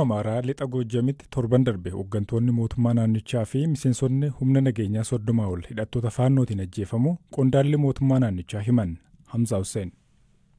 Amaaraa lixa Goojjamitti torban darbe hooggantoonni mootummaa naannichaa fi miseensonni humna nageenyaa 30 ol hidhattoota faannootiin ajjeefamu qondaalli mootummaa naannichaa himan. Hamza Hussein.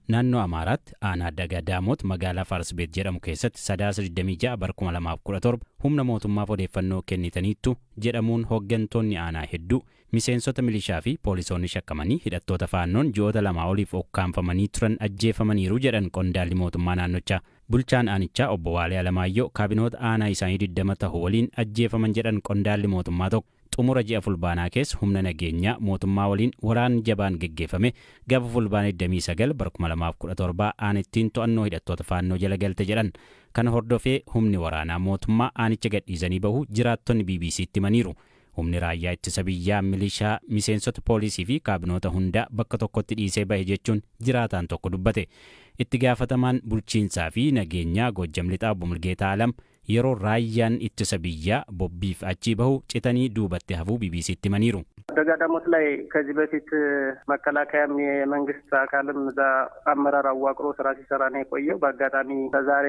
Naannoo Amaaraatti aanaa Daga Daamoot magaalaa Farsbeet jedhamu keessatti Sadaasa 26 bara 2017 humna mootummaaf odeeffannoo kennitaniittu jedhamuun hooggantoonni aanaa hedduu, miseensota milishaa fi poolisoonni shakkamanii hidhattoota faannoon ji'oota 2 oliif ukkaanfamanii turan ajjeefamaniiru jedhan qondaalli mootummaa naannichaa. Bulchaan aanichaa obbo Waalee Alamaayyoo kaabinoota aanaa isaanii 20 ta'u waliin ajjeefaman jedhan qondaalli mootummaa tokko. Xumura ji'a Fulbaanaa keessa humna nageenyaa mootummaa waliin waraanni jabaan geggeeffame gaafa Fulbaana 29 bara 2017 aanittiin to'annoo hidhattoota faannoo jala galte jedhan. Kana hordofee humni waraanaa mootummaa aanicha gadhiisanii bahu jiraattonni BBC'tti himaniiru. Humni raayyaa ittisa biyyaa milishaa, miseensota poolisii fi kaabinoota hundaa bakka tokkotti dhiisee bahe jechuun jiraataan tokko dubbate. Itti gaafatamaan bulchiinsaa fi nageenyaa Goojjam Lixaa obbo Mulgeetaa Alam yeroo raayyaan ittisa biyyaa bobbiif achii bahu citanii duubatti hafuu BBC'tti himaniiru. ደጋ ዳሞት ላይ ከዚህ በፊት መከላከያም የመንግስት አካልም እዛ አመራር አዋቅሮ ስራ ሲሰራ ነው የቆየው። በአጋጣሚ ከዛሬ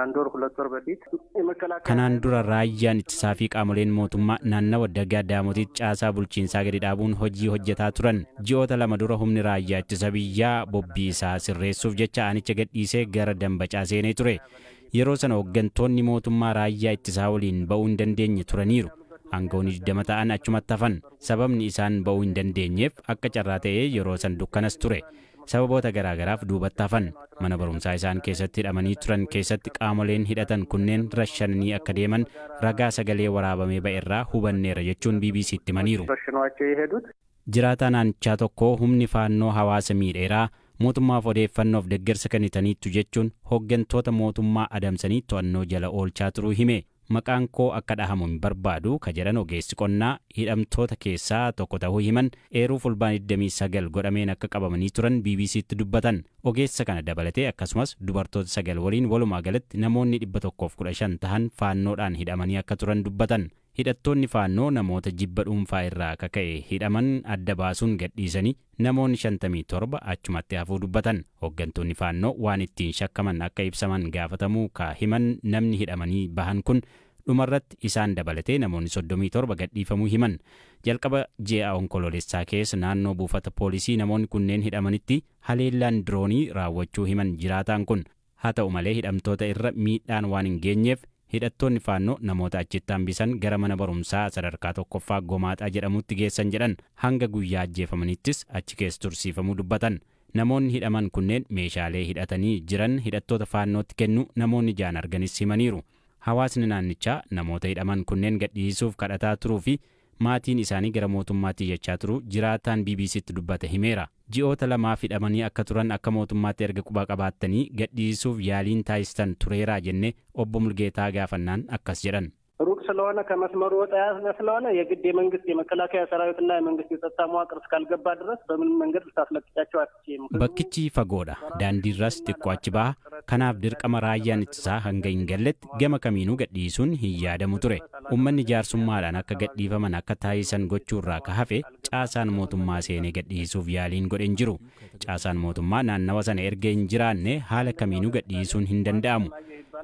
አንድ ወር ሁለት ወር በፊት የመከላከያ Kanaan dura raayyaan ittisaa fi qaamoleen mootummaa naannawa Dagaa Daamotitti caasaa bulchiinsaa gadi dhaabuun hojii hojjetaa turan. Ji'oota 2 dura humni raayyaa ittisa biyyaa bobbii isaa sirreessuuf jecha aanicha gadhiisee gara Dambacaa seenee ture. Yeroo sana hooggantoonni mootummaa raayyaa ittisaa waliin ba'uu hin dandeenye turaniiru. Aangawoonni 20 ta'an achumatti hafan. Sababni isaan ba'uu hin dandeenyeef akka carraa ta'ee yeroo san dukkanas ture. Sababoota garaagaraaf duubatti hafan. Mana barumsaa isaan keessatti hidhamanii turan keessatti qaamoleen hidhatan kunneen rashananii akka deeman ragaa sagalee waraabamee ba'e irraa hubanneera jechuun BBC'tti himaniiru. ረሽነዋቸው የሄዱት Jiraataa naannichaa tokko humni faannoo hawaasa miidheeraa mootummaaf odeeffannoof deeggarsa kennitaniittu jechuun hooggantoota mootummaa adamsanii to'annoo jala oolchaa turuu hime. Maqaan koo akka dhahamu hin barbaadu ka jedhan ogeessi qonnaa hidhamtoota keessaa tokko ta'uu himan eeruu Fulbaan 29 godhameen akka qabamanii turan BBC'tti dubbatan. Ogeessa kana dabalatee akkasumas dubartoota 9 waliin walumaa galatti namoonni 115 ta'an faannoodhaan hidhamanii akka turan dubbatan. Hidhattoonni faannoo namoota jibba dhuunfaa irraa akka ka'e hidhaman adda baasuun gadhiisanii namoonni 57 achumatti hafuu dubbatan. Hooggantoonni faannoo waan ittiin shakkaman akka ibsaman gaafatamuu ka himan namni hidhamanii bahan kun dhumarratti isaan dabalatee namoonni 37 gadhiifamuu himan. Jalqaba ji'a Onkoloolessaa keessa naannoo buufata poolisii namoonni kunneen hidhamanitti haleellaan diroonii raawwachuu himan jiraataan kun. Haa ta'u malee hidhamtoota irra miidhaan waan hin geenyeef hidhattoonni faannoo namoota achitti hambisan gara mana barumsaa sadarkaa tokkoffaa Gomaaxaa jedhamutti geessan jedhan. Hanga guyyaa ajjeefamanittis achi keessa tursiifamuu dubbatan. Namoonni hidhaman kunneen meeshaalee hidhatanii jiran hidhattoota faannootti kennu namoonni jaan arganis himaniiru. Hawaasni naannichaa namoota hidhaman kunneen gadhiisuuf kadhataa turuu fi maatiin isaanii gara mootummaatti iyyachaa turuu jiraataan BBC'tti dubbate himeera. Ji'oota 2 hidhamanii akka turan akka mootummaatti erga quba qabaattanii gadhiisuuf yaaliin taasistan tureeraa jennee obbo Mulgeetaa gaafannaan akkas jedhan. ሩቅ ስለሆነ ከመስመሩ ወጣ ያለ ስለሆነ የግድ የመንግስት የመከላከያ ሰራዊትና የመንግስት የጸጥታ መዋቅር እስካልገባ ድረስ በምንም መንገድ ልታስለቅቂያቸው አትችይም። Bakkichi fagoodha. Daandiirras xiqqoo achi baha. Kanaaf dirqama raayyaan ittisaa hanga hin galletti gama kamiinuu gadhiisuun hin yaadamu ture. Uummanni jaarsummaadhaan akka gadhiifaman akka taasisan gochuurraa ka hafe caasaan mootummaa seenee gadhiisuuf yaaliin godhe hin jiru. Caasaan mootummaa naannawa sana erga hin jiraanne haala kamiinuu gadhiisuun hin danda'amu.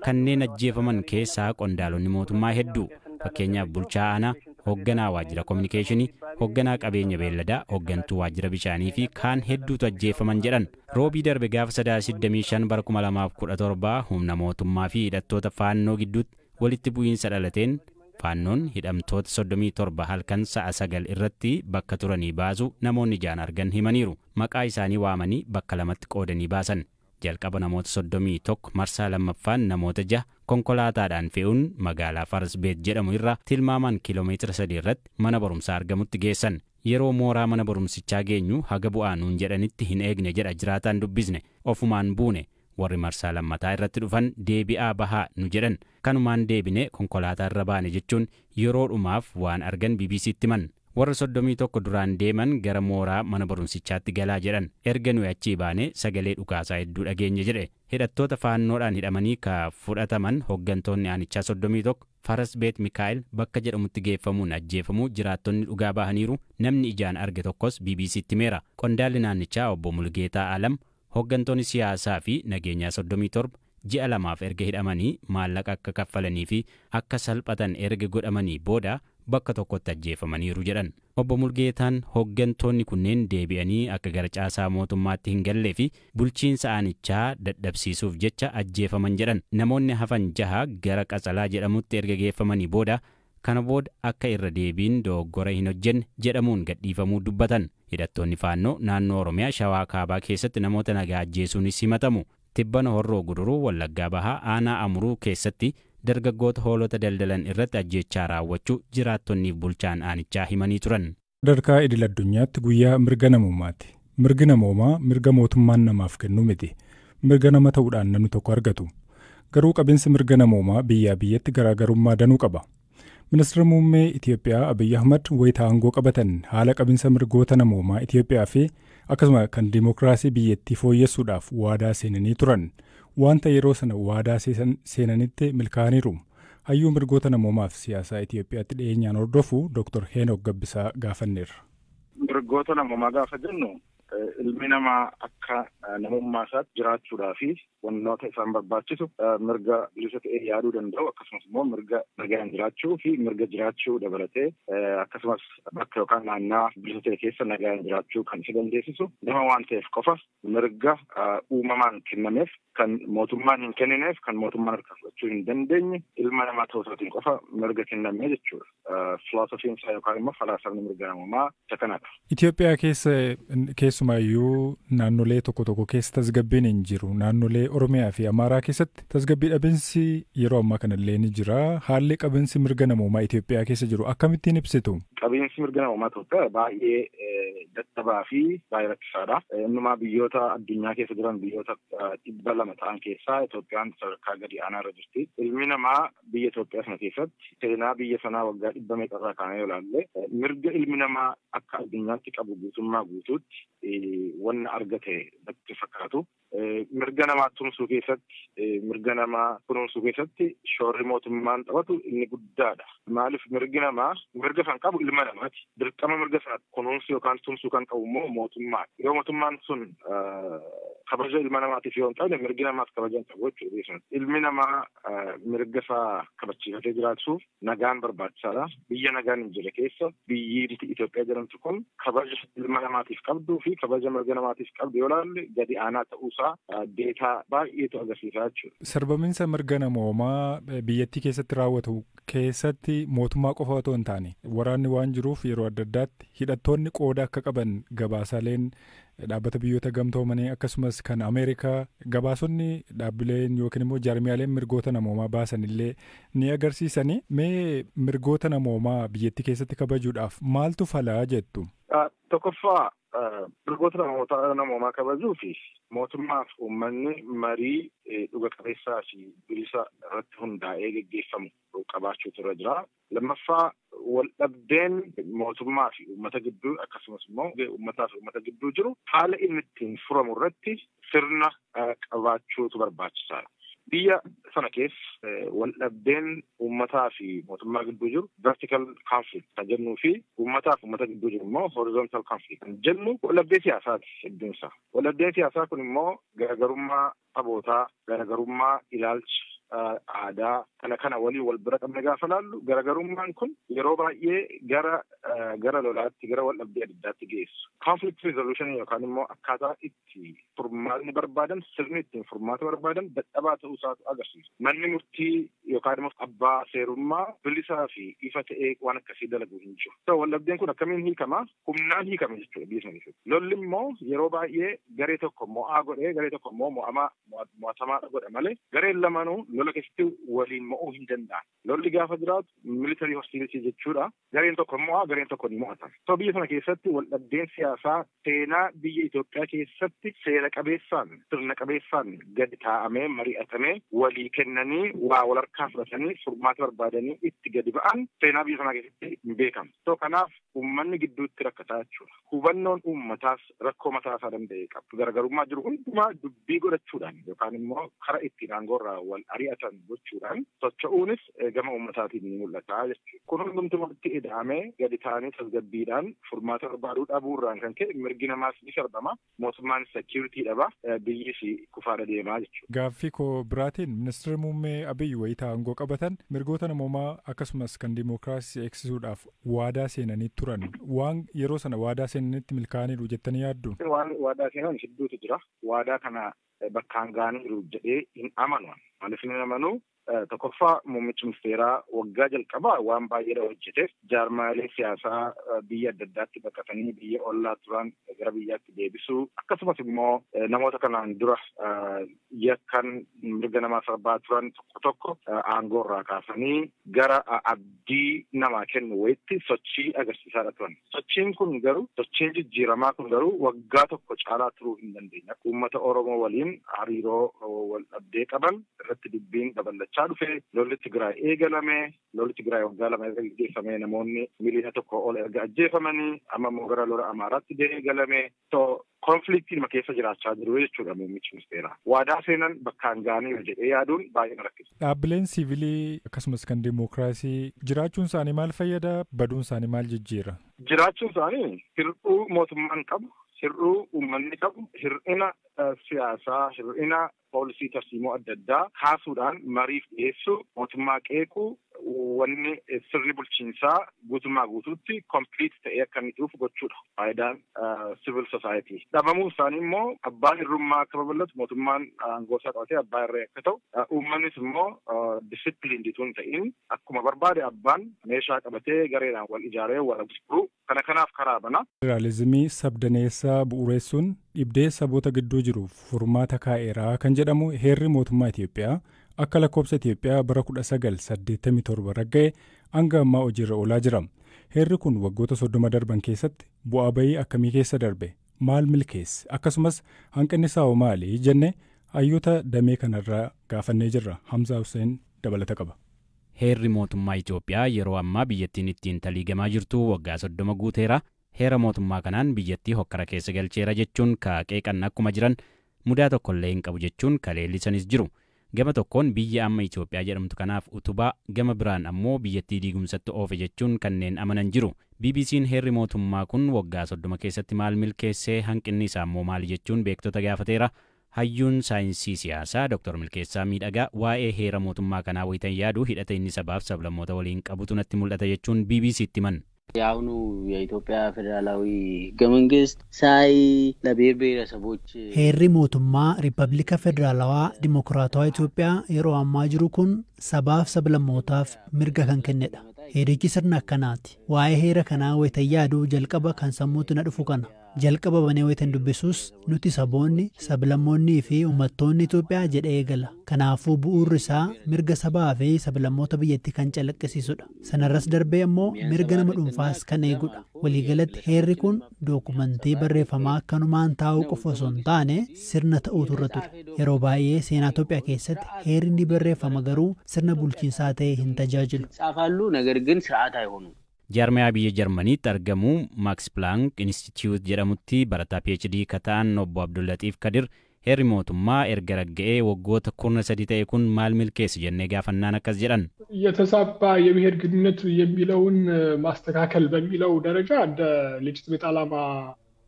Kanneen ajjeefaman keessaa qondaalonni mootummaa hedduu. Fakkeenyaaf bulchaa aanaa, hoogganaa waajjira kominikeeshinii, hoogganaa qabeenya beelladaa, hooggantuu waajjira bishaanii fi kaan hedduutu ajjeefaman jedhan. Roobii darbe gaafa Sadaasa 25 bara 2017 humna mootummaa fi hidhattoota faannoo gidduutti walitti bu'iinsa dhalateen faannoon hidhamtoota 37 halkan sa'a 9 irratti bakka turanii baasu namoonni jaan argan himaniiru. Maqaa isaanii waamanii bakka lamatti qoodanii baasan. Jalqaba namoota 31 marsaa lammaffaan namoota 6 konkolaataadhaan fe'uun magaalaa Farsbeet jedhamu irraa tilmaamaan kiiloomeetira 3 irratti mana barumsaa argamutti geessan. Yeroo mooraa mana barumsichaa geenyu haga bu'aa nuun jedhanitti hin eegne jedha jiraataan dubbisne. Ofumaan buune. Warri marsaa lammataa irratti dhufan deebi'aa bahaa nu jedhan. Kanumaan deebine konkolaataa irra baane jechuun yeroo dhumaaf waan argan BBC'tti himan. Warra 31 duraan deeman gara mooraa mana barumsichaatti galaa jedhan. Erga nuyi achii baane sagalee dhukaasaa hedduu dhageenye jedhe. Hidhattoota faannoodhaan hidhamanii ka fudhataman hooggantoonni aanichaa 31 Farasbeet Mikaa'el bakka jedhamutti geeffamuun ajjeefamuu jiraattonni dhugaa bahaniiru. Namni ijaan arge tokkos BBC'tti himeera. Qondaalli naannichaa obbo Mulgeetaa Alam hooggantoonni siyaasaa fi nageenyaa 37 Ji'a 2f erga hidhamanii maallaqa akka kaffalanii fi akka salphatan erga godhamanii booda bakka tokkotti ajjeefamaniiru jedhan. Obbo Mulgeetaan hooggantoonni kunneen deebi'anii akka gara caasaa mootummaatti hin gallee fi bulchiinsa aanichaa dadhabsiisuuf jecha ajjeefaman jedhan. Namoonni hafan 6 gara Qatsalaa jedhamutti erga geeffamanii booda kana booda akka irra deebiin dogoggora hin hojjenne jedhamuun gadhiifamuu dubbatan. Hidhattoonni Faannoo naannoo Oromiyaa Shawaa Kaabaa keessatti namoota nagaa ajjeesuunis himatamu. Tibbana Horroo Guduruu Wallaggaa Bahaa aanaa Amuruu keessatti dargaggoota hoolota daldalan irratti ajjeechaa raawwachuu jiraattonniif bulchaan aanichaa himanii turan. Sadarkaa idil addunyaatti guyyaa mirga namoomaati. Mirgi namoomaa mirga mootummaan namaaf kennu miti. Mirga nama ta'uudhaan namni tokko argatu. Garuu qabinsi mirga namoomaa biyyaa biyyatti garaagarummaa danuu qaba. Ministeerri muummee Itiyoophiyaa Abiyyi Ahmad wayita aangoo qabatan haala qabinsa mirgoota namoomaa Itiyoophiyaa fi akkasuma kan dimookiraasii biyyattii fooyyessuudhaaf waadaa seenanii turan. Wanta yeroo sana waadaa seenanitti milkaa'aniiru. Hayyuu mirgoota namoomaaf siyaasaa Itiyoophiyaatti dhiyeenyaan hordofu Dr. Heenok Gabbisaa gaafanneerra. Mirgoota namoomaa gaafa jennu ilmi namaa akka namummaa isaatti jiraachuudhaa fi wantoota isaan barbaachisu mirga bilisa ta'ee yaaduu danda'u, akkasumas immoo mirga nagaan jiraachuu fi mirga jiraachuu dabalatee akkasumas bakka yookaan naannaa bilisa ta'e keessa nagaan jiraachuu kan isa dandeessisu nama waan ta'eef qofa mirga uumamaan kennameef kan mootummaan hin kennineef kan mootummaan harkaa fudhachuu hin dandeenye ilma namaa ta'uu isaatiin qofa mirga kennamee jechuudha. Filoosofiin isaa yookaan immoo falaasamni mirga namummaa isa kanadha. Itoophiyaa keessa keessumaayyuu naannolee tokko tokko keessa tasgabbiin hin jiru. Naannolee Oromiyaa fi Amaaraa keessatti tasgabbii dhabinsi yeroo ammaa kanallee ni jira. Haalli qabinsi mirga namoomaa Itoophiyaa keessa jiru akkamittiin ibsitu? Qabinsi mirga namoomaa Itoophiyaa baay'ee dadhabaa fi baay'ee rakkisaadha. Innumaa biyyoota addunyaa keessa jiran biyyoota 200 ta'an keessaa Itoophiyaan sadarkaa gadi aanaa irra jirti. Ilmi namaa biyya Itoophiyaa sana keessatti seenaa biyya sanaa waggaa 100 meeqarraa kaanee yoo ilaalle mirga ilmi namaa akka addunyaatti qabu guutummaa guutuutti wanna argate natti fakkaatu. Mirga namaa tumsuu keessatti, mirga namaa kunuunsuu keessatti shoorri mootummaan taphatu inni guddaadha. Maaliif mirgi namaa mirga kan qabu ilma namaati. Dirqama mirga sana kunuunsuu yookaan tumsuu kan qabu immoo mootummaadha. Yoo mootummaan sun kabaja ilma namaatiif yoo hin qabne mirgi namaaf kabaja hin qabu jechuudha. Ilmi namaa mirga isaa kabachiifatee jiraachuuf nagaan barbaachisaadha. Biyya nagaan hin jirre keessa biyyi Itoophiyaa jedhamtu kun kabaja ilma namaatiif qabduu fi kabaja mirga namaatiif qabdu yoo ilaalle gadi aanaa ta'uusaa deetaa baay'eetu agarsiisaa jechuudha. Sarbaminsa mirga namoomaa biyyattii keessatti raawwatu keessatti mootummaa qofa otoo hin taane waraanni waan jiruuf yeroo adda addaatti hidhattoonni qooda akka qaban gabaasaaleen dhaabbata biyyoota gamtoomanii akkasumas kan Ameerikaa gabaasonni dhaabbileen yookiin immoo jaarmiyaaleen mirgoota namoomaa baasan illee ni agarsiisanii. Mee mirgoota namoomaa biyyattii keessatti kabajuudhaaf maaltu falaa jettu? Tokkoffaa mirgoota namoomaa kabajuu fi mootummaaf uummanni marii dhuga qabeessaa fi bilisa irratti hundaa'ee geggeeffamu qabaachuutu irra jira. Lammaffaa wal dhabdeen mootummaa fi uummata gidduu akkasumas immoo uummataa fi uummata gidduu jiru haala inni ittiin furamu irratti sirna qabaachuutu barbaachisaadha. Biyya sana keessa wal dhabdeen uummataa fi mootummaa gidduu jiru vertical conflict kan jennuu fi uummataa fi uummata gidduu jiru immoo horizontal conflict kan jennu wal dhabdee siyaasaati hedduun isaa. Wal dhabdeen siyaasaa kun immoo garaagarummaa sabootaa, garaagarummaa ilaalcha aadaa kana waliin wal bira qabne gaafa laallu garaagarummaan kun yeroo baay'ee gara lolaatti gara wal dhabdee adda addaatti geessu. Conflict resolution yookaan immoo akkaataa itti furmaatni barbaadan sirni ittiin furmaata barbaadan dadhabaa ta'uu isaatu agarsiisa. Manni murtii yookaan immoo abbaa seerummaa bilisaa fi ifa ta'ee waan akkasii dalagu hin jiru. Wal dhabdeen kun akkamiin hiikama? Humnaan hiikama jechuudha biyya sana keessatti. Lolli immoo yeroo baay'ee garee tokko mo'aa godhee garee tokko immoo mo'atamaa godha malee gareen lamaanuu lola keessatti waliin mo'uu hin danda'an. Lolli gaafa jiraatu military hostility jechuudha. Gareen tokko mo'aa gareen tokko ni mo'ata. So biyya sana keessatti wal dhabdeen siyaasaa seenaa biyya Itoophiyaa keessatti seera qabeessaan sirna qabeessaan gadi taa'amee mari'atamee walii kennanii waa wal harkaa harkaa fudhatanii furmaata barbaadanii itti gadi ba'an seenaa biyya sanaa keessatti hin beekamu. So kanaaf uummanni gidduutti rakkataa jechuudha. Hubannoon uummataas rakkoo mataa isaa danda'e qaba. Garaagarummaa jiru hundumaa dubbii godhachuudhaan yookaan immoo karaa ittiin aangoorraa wal ari'atan gochuudhaan socho'uunis gama uummataatiin ni mul'ata jechuudha. Kun hundumtuu walitti ida'amee gadi ta'anii tasgabbiidhaan furmaata barbaaduu dhabuurraan kan ka'e mirgi namaas ni sarbama. Mootummaan security dhaba, biyyis kufaadha deemaa jechuudha. Gaaffii koo biraatiin ministeerri muummee Abiyyi wayitaa aangoo qabatan mirgoota namoomaa akkasumas kan dimookiraasii eegsisuudhaaf waadaa seenanii turan. Waan yeroo sana waadaa seenanitti milkaa'aniiru jettanii yaaddu? Waan waadaa seenan hedduutu jira. Waadaa kana bakkaan ga'aniiru jedhee hin amanu. Maaliif hin amanu? Tokkoffaa muummichi ministeeraa waggaa jalqabaa waan baay'eedha hojjete. Jaarmaalee siyaasaa biyya adda addaatti baqatanii biyya ollaa turan gara biyyaatti deebisuu akkasumas immoo namoota kanaan dura yakkan mirga namaa sarbaa turan tokko tokko aangoo irraa kaasanii gara abdii namaa kennu wayitti sochii agarsiisaadha turan. Sochiin kun garuu sochiin jijjiiramaa kun garuu waggaa tokko caalaa turuu hin dandeenye. Uummata Oromoo waliin hariiroo wal dhabdee qaban irratti dubbiin babal'achaa dhufe. Lolli Tigraay eegalame. Lolli Tigraay waggaa 2 erga gaggeeffame namoonni miliyoona 1 ol erga ajjeefamanii amma immoo gara lola Amaaraatti eegalame. So konfliktiin ma keessa jiraachaa jiru jechuudha muummichi ministeeraa. Waadaa seenan bakkaan ga'anii jedhee yaaduun baay'ee na rakkisa. Dhaabbileen siivilii akkasumas kan dimookiraasii jiraachuun isaanii maal fayyada? Baduun isaanii maal jijjiira? Jiraachuun isaanii hir'uu mootummaan qabu, hir'uu uummanni qabu, hir'ina siyaasaa, hir'ina poolisii tarsiimoo adda addaa kaasuudhaan mariif dhiyeessuu, mootummaa qeequu, wanni sirni bulchiinsaa guutummaa guutuutti kompliit ta'ee akka inni dhufu gochuudha. Faayidaan civil society. Dhabamuun isaanii immoo abbaan hirrummaa akka babal'atu, mootummaan aangoo isaa qabatee abbaa irree akka ta'u, uummannis immoo disipiliin utuu hin ta'in akkuma barbaade abbaan meeshaa qabatee gareedhaan wal ijaaree wal gurguru kana kanaaf karaa bana. Federaalizimii sabdaneessaa bu'uureessuun dhibdee saboota gidduu jiruuf furmaata kaa'eeraa kan jedhamu heerri mootummaa Itoophiyaa akka lakkoofsa Itoophiyaa bara 1987 ragga'e hanga ammaa hojiirra oolaa jira. Heerri kun waggoota 30 darban keessatti bu'aa bayii akkamii keessa darbe? Maal milkeesse? Akkasumas hanqinni isaa hoo maali? Jenne hayyoota damee kanarraa gaafannee jirra. Hamzaa Hussein dabalata qaba. Heerri mootummaa Itoophiyaa yeroo ammaa biyyattiin ittiin taliigamaa jirtu waggaa 30 guuteera. Heera mootummaa kanaan biyyattii hokkara keessa galcheera jechuun qeeqan akkuma jiran mudaa tokkollee hin qabu jechuun kaleellisanis jiru. Gama tokkoon biyya amma Itoophiyaa jedhamtu kanaaf utubaa, gama biraan ammoo biyyattii diigumsatti oofe jechuun kanneen amanan jiru. BBC'n heerri mootummaa kun waggaa 30 keessatti maal milkeessee hanqinni isaa immoo maali jechuun beektota gaafateera. Hayyuun saayinsii siyaasaa Dr. Milkeessaa Miidhagaa waa'ee heera mootummaa kanaa wayitan yaadu hidhata inni sabaaf sablammoota waliin qabutu natti mul'ata jechuun BBC'tti himan. የአሁኑ የኢትዮጵያ ፌዴራላዊ ሕገ መንግስት ሳይ ለብሔር ብሔረሰቦች Heerri mootummaa Riippaabilika Federaalawaa Dimokiraatawaa Itoophiyaa yeroo ammaa jiru kun sabaaf sablammootaaf mirga kan kennedha. Heerichi sirna akkanaati. Waa'ee heera kanaa wayitan yaadu jalqaba kan sammuutti na dhufu kana. Jalqaba banee wayitan dubbisuus nuti saboonni, sablammoonnii fi uummattoonni Itoophiyaa jedhee eegala. Kanaafuu bu'uurri isaa mirga sabaa fi sablammoota biyyattii kan calaqqisiisudha. Sanarras darbee immoo mirga nama dhuunfaas kan eegudha. Waliigalatti heerri kun dookumentii barreeffamaa akkanumaan taa'uu qofa osoo hin taane sirna ta'uutu irra ture. Yeroo baay'ee seenaa Itoophiyaa keessatti heerri ni barreeffama garuu sirna bulchiinsaa ta'e hin tajaajilu. ይጻፋሉ ነገር ግን ስርዓት አይሆኑም። Jaarmiyaa biyya Jarmaniitti argamu Max Planck Institute jedhamutti barataa PhD ka ta'an obbo Abdullatiif Kadir heerri mootummaa erga ragga'ee waggoota 13 ta'e kun maal milkeesse jennee gaafannaan akkas jedhan. የተዛባ የብሔር ግንኙነት የሚለውን ማስተካከል በሚለው ደረጃ እንደ ሌጂቲሜት ዓላማ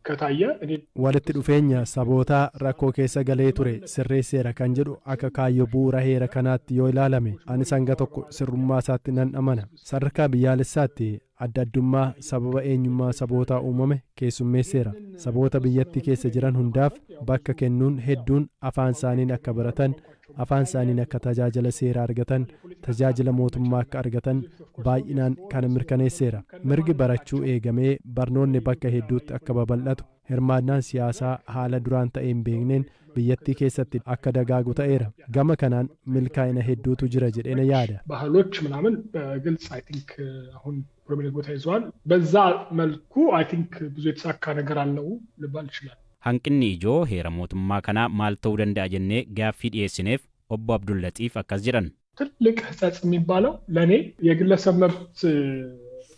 ከታየ እኔ Walitti dhufeenya sabootaa rakkoo keessa galee ture sirreesseera kan jedhu akka kaayyoo bu'uura heera kanaatti yoo ilaalame anis hanga tokko sirrummaa isaatti nan amana. Sadarkaa biyyaalessaatti adda addummaa sababa eenyummaa sabootaa uumame keessummeesseera. Saboota biyyattii keessa jiran hundaaf bakka kennuun hedduun afaan isaaniin akka baratan, afaan isaaniin akka tajaajila seeraa argatan, tajaajila mootummaa akka argatan baay'inaan kana mirkaneesseera. Mirgi barachuu eegamee barnoonni bakka hedduutti akka babal'atu, hirmaannaan siyaasaa haala duraan ta'e hin beekneen biyyattii keessatti akka dagaagu ta'eera. Gama kanaan milkaa'ina hedduutu jira jedhee na yaada. ባህሎች ምናምን በግልጽ አይ ቲንክ አሁን ፕሮሚነንት ቦታ ይዘዋል። በዛ መልኩ አይ ቲንክ ብዙ የተሳካ ነገር አለው ልባል ይችላል። Hanqinni ijoo heera mootummaa kanaa maal ta'uu danda'a jennee gaaffii dhiyeessineef obbo Abdullatiif akkas jedhan. ትልቅ ሕጸጽ የሚባለው ለእኔ የግለሰብ መብት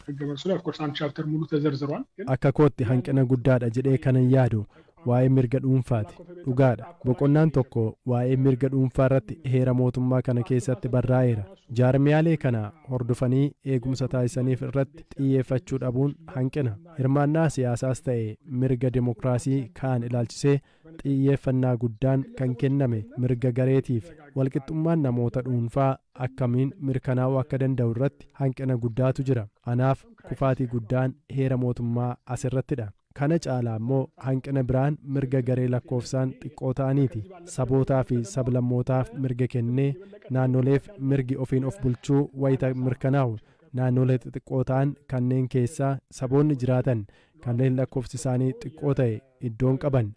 ህገ መንግስቱ ላይ ኦፍኮርስ አንድ ቻፕተር ሙሉ ተዘርዝሯል። Akka kootti hanqina guddaadha jedhee kanan yaadu waa'ee mirga dhuunfaati. Dhugaadha. Boqonnaan tokko waa'ee mirga dhuunfaa irratti heera mootummaa kana keessatti barraa'eera. Jaarmiyaalee kana hordofanii eegumsa taasisaniif irratti xiyyeeffachuu dhabuun hanqina. Hirmaannaa siyaasaas ta'e mirga dimokiraasii kaan ilaalchisee xiyyeeffannaa guddaan kan kenname mirga gareetiif. Walqixxummaan namoota dhuunfaa akkamiin mirkanaa'uu akka danda'u irratti hanqina guddaatu jira. Anaaf kufaatii guddaan heera mootummaa asirrattidha. Kana caalaa immoo hanqina biraan mirga garee lakkoofsaan xiqqoo ta'aniiti. Sabootaa fi sablammootaaf mirga kennee naannoleef mirgi ofiin of bulchuu wayita mirkanaa'u naannolee xixiqqoo ta'an kanneen keessaa saboonni jiraatan kanneen lakkoofsi isaanii xiqqoo ta'e iddoon qaban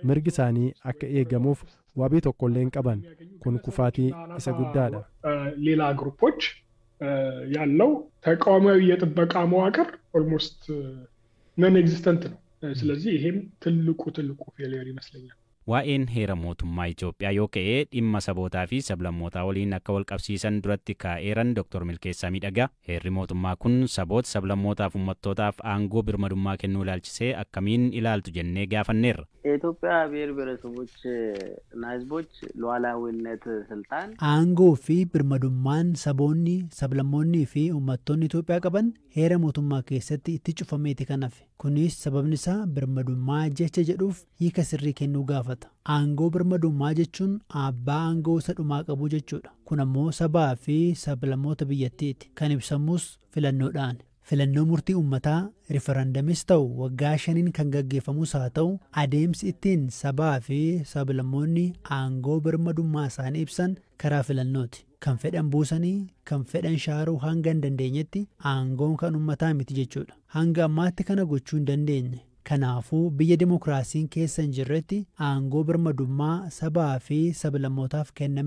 mirgi isaanii akka eegamuuf wabii tokkollee hin qaban. Kun kufaatii isa guddaadha. ሌላ ግሩፖች ያለው ተቃዋሚያዊ የጥበቃ መዋቅር ኦልሞስት ነን ኤግዚስተንት ነው። ስለዚህ ይሄም ትልቁ ትልቁ ፌሊየር ይመስለኛል። Waa'een heera mootummaa Itoophiyaa yoo ka'e dhimma sabootaa fi sablammootaa waliin akka wal qabsiisan duratti kaa'eeran Dr. Milkeessaa Miidhagaa. Heerri mootummaa kun saboota, sablammootaaf uummattootaaf aangoo birmadummaa kennuu ilaalchisee akkamiin ilaaltu jennee gaafanneerra. የኢትዮጵያ ብሔር ብሔረሰቦች እና ሕዝቦች ሉዓላዊነት ስልጣን Aangoo fi birmadummaan saboonni, sablammoonnii fi uummattoonni Itoophiyaa qaban heera mootummaa keessatti itti cufameeti kan hafe. Kunis sababni isaa birmadummaa jecha jedhuuf hiika sirrii kennuu gaafata. Aangoo birmadummaa jechuun abbaa aangoo isa dhumaa qabu jechuudha. Kun ammoo sabaa fi sablammoota biyyattiiti. Kan ibsamus filannoodhaan. Filannoo murtii uummataa riifarandamis ta'u waggaa 5n kan gaggeeffamus haa ta'u, adeemsi ittiin sabaa fi sablammoonni aangoo birmadummaa isaanii ibsan karaa filannooti. Kan fedhan buusanii kan fedhan shaaruu hanga hin dandeenyetti aangoon kan uummataa miti jechuudha. Hanga ammaatti kana gochuu hin dandeenye. Kanaafuu biyya dimokiraasiin keessa hin jirretti aangoo birmadummaa sabaa fi sablammootaaf kenname